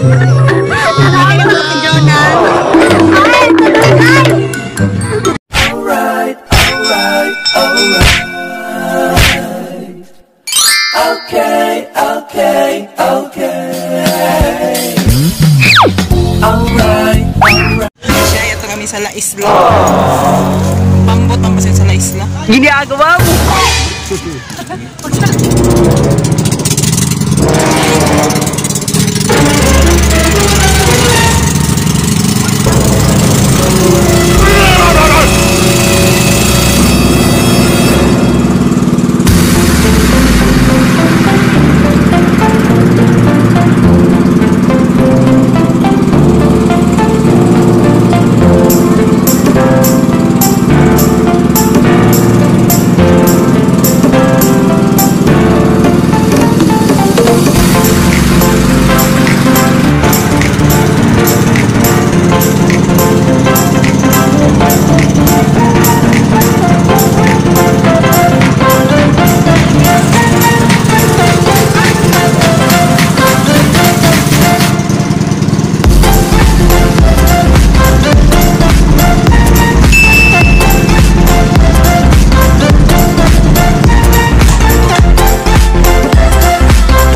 Ay, tulungan! Alright, alright, alright. Okay, okay, okay. Alright, alright. Siya, ito kami sa La Isla. Pambot ang pasin sa La Isla. Ginagawa mo!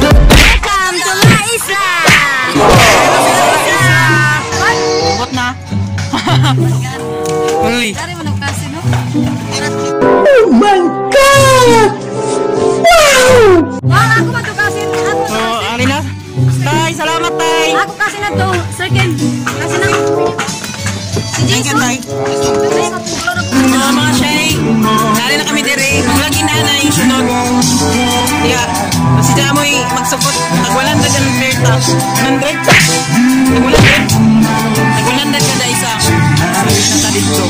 Welcome to La Isla! Pambot na. Uy. Dari mo nagkasi, no? Wow! Ako ba ito kasi? Ako So, ari na. Tay, salamat tay. Ako kasi na to, second. Kasi na. Si Thank you, Jason. tay. Mga shay, nari na kami dire. Lagi na na yung sunod. Yeah. Si Jamoy magsupot. Tag 100 ang perta. 100? Tag 100? Tag 100 kada isa. Nasa dito.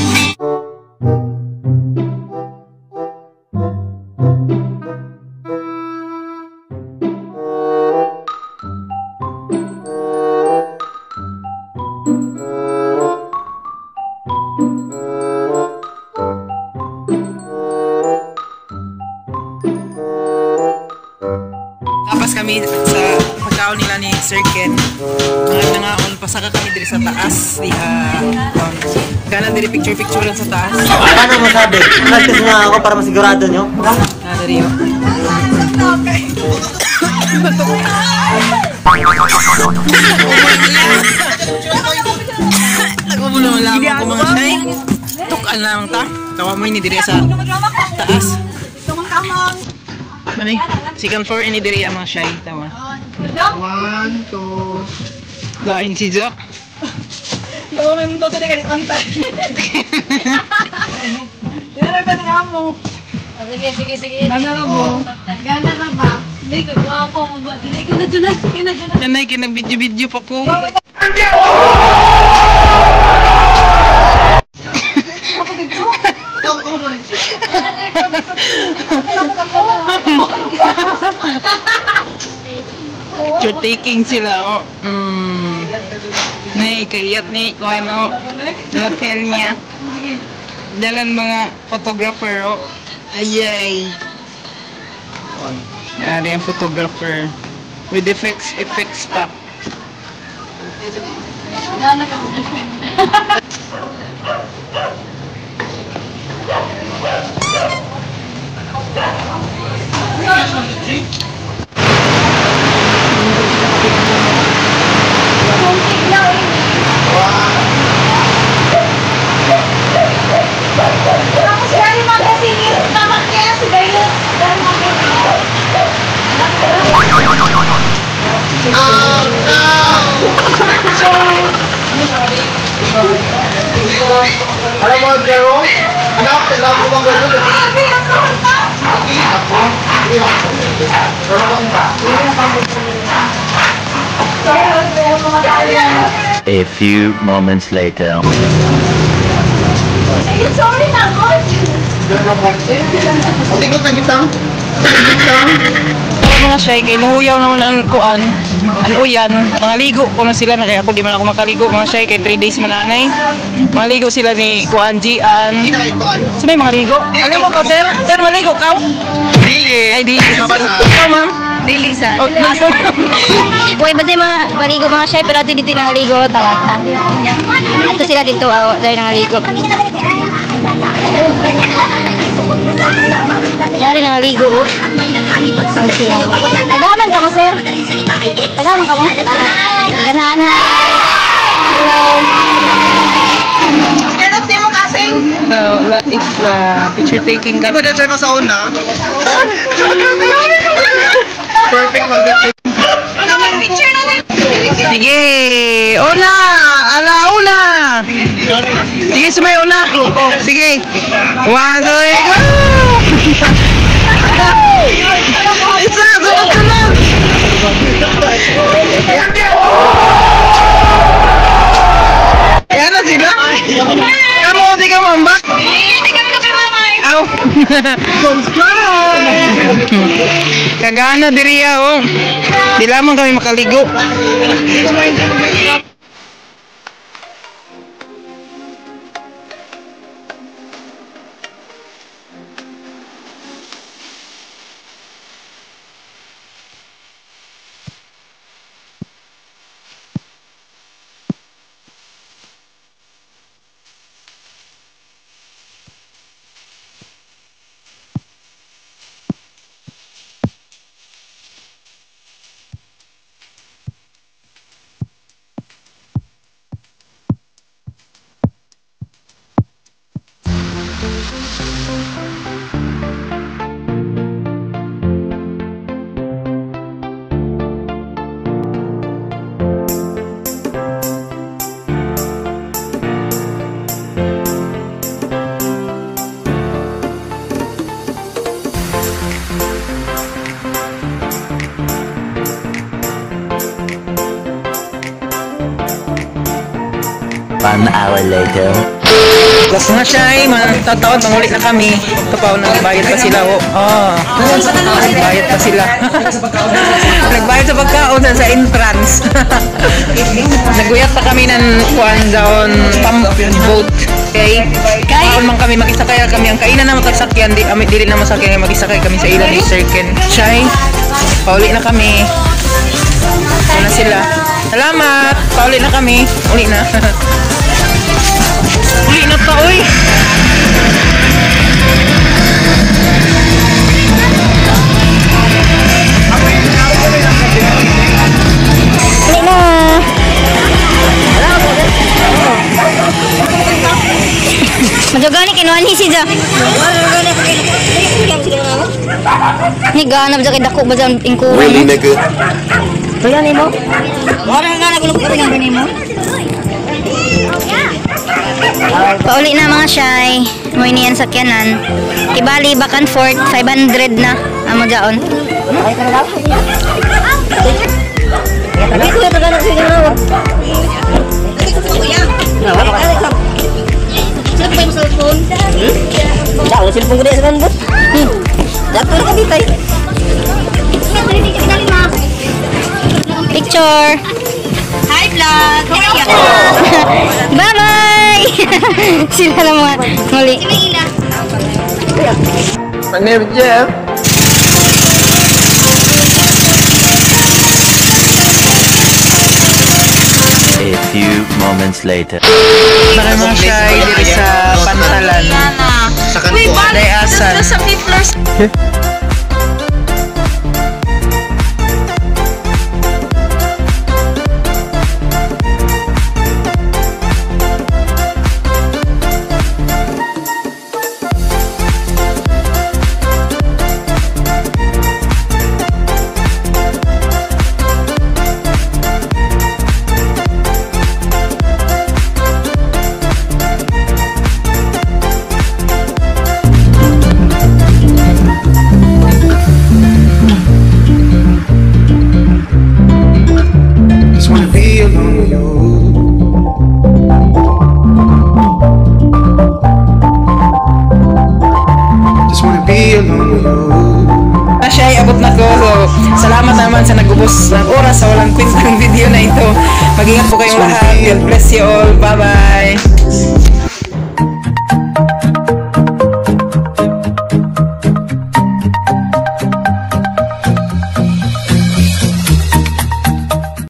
Tapos kami sa pagkaon nila ni Sir Ken. Mga nangaon, pasaka kami diri sa taas. Diha. Gana diri picture-picture lang sa taas. Paano masabi? Practice nga ako para masigurado nyo. Ah, diri oh. Nagbubulo lang ako mga shay. Tukan lang ta. Tawa mo ini diri sa taas. Mani, second floor ini diri ang mga shay. Tawa. 1, 2, Lain si Jack. Sige, sige, sige. Gana ka mo. Gana ka ba? Hindi ko, ako mo ba? Hindi ko na dyan na. Sige na dyan na. Nanay, kinag-video-video pa ko. Picture taking sila, oh. Nay, kayat ni, kuha mo. Hotel niya. Dalan mga photographer, oh. Ayay. Yari ang photographer. With effects, effects pa. Gana ka mo. Tapos gani magazine, tama kaya si Gayo. Gani magazine. Alam mo, Jero? Anak, kailangan ko bang gano'n? Ako? Hindi ako. Pero kung ba? A few moments later. Sorry na, coach. Tingnan na kita. Tingnan. Mga shay, kay nahuyaw naman ang kuan. Ano yan? Mga ligo ko na sila na kaya ako di man ako makaligo mga shay kay 3 days man anay. Mga ligo sila ni kuan Gian. Sa may mga ligo? Alam mo ka sir? Sir maligo ka? Dili. Ay di. Ikaw ma'am? Dili sa. Uy, basta yung mga maligo mga shy, pero ato dito nangaligo. Tawata. Ato sila dito, dahil nangaligo. Yari nangaligo, oh. Tagaman ka mo, sir? Tagaman ka mo? Ganahan ha. Hello. So, it's picture taking. Di ba dyan ko sa una? Perfect mag. Sige! Una! Ala, una! Sige, sumay, una! Sige! One, two, three, go! Isa! Sunod, sunod! Ayan na sila! Kamu, di ka mambak! Aw! Subscribe! Kagana diriya, oh! Di lamang kami makaligo. One hour later. Mga shy, mga tataon, mangulit na kami. Ito pa, nagbayad pa sila. Oh. Oh. Nagbayad pa sila. Nagbayad sa pagkaon sa entrance. Naguyat pa kami ng kuan doon pump boat. Okay? Kaon man kami, makisakay kami. Ang kainan na matasakyan, di, ami, dili na masakyan, makisakay kami sa ilan ni Sir Ken. Shy, pauli na kami. Ito na sila. Salamat! Pauli na kami. Uli na. Uli na pa, uy! Uli na. Madugani kinuha si Ja. Ni gana ba kay dako ba dyan ingkuhan? Really, nigga? Wala nimo? Wala nga nagulog ko nimo. Pauli na mga shy. Mo ini ang sakyanan. Kibali back and forth 500 na amo jaon. Picture. Hi vlog. Bye-bye. Sila lang mga muli. My name is Jeff. A few moments later. Mga mga shy, diri sa Pantalan. Sa kanto. Dayasan. Sa fifth floor. Just wanna be alone with you. Just wanna be alone with you. Mga shy, abot na ko. So, salamat naman sa nag-ubos ng oras sa walang kwentang video na ito. Mag-ingat po kayong lahat. God bless you all. Bye-bye.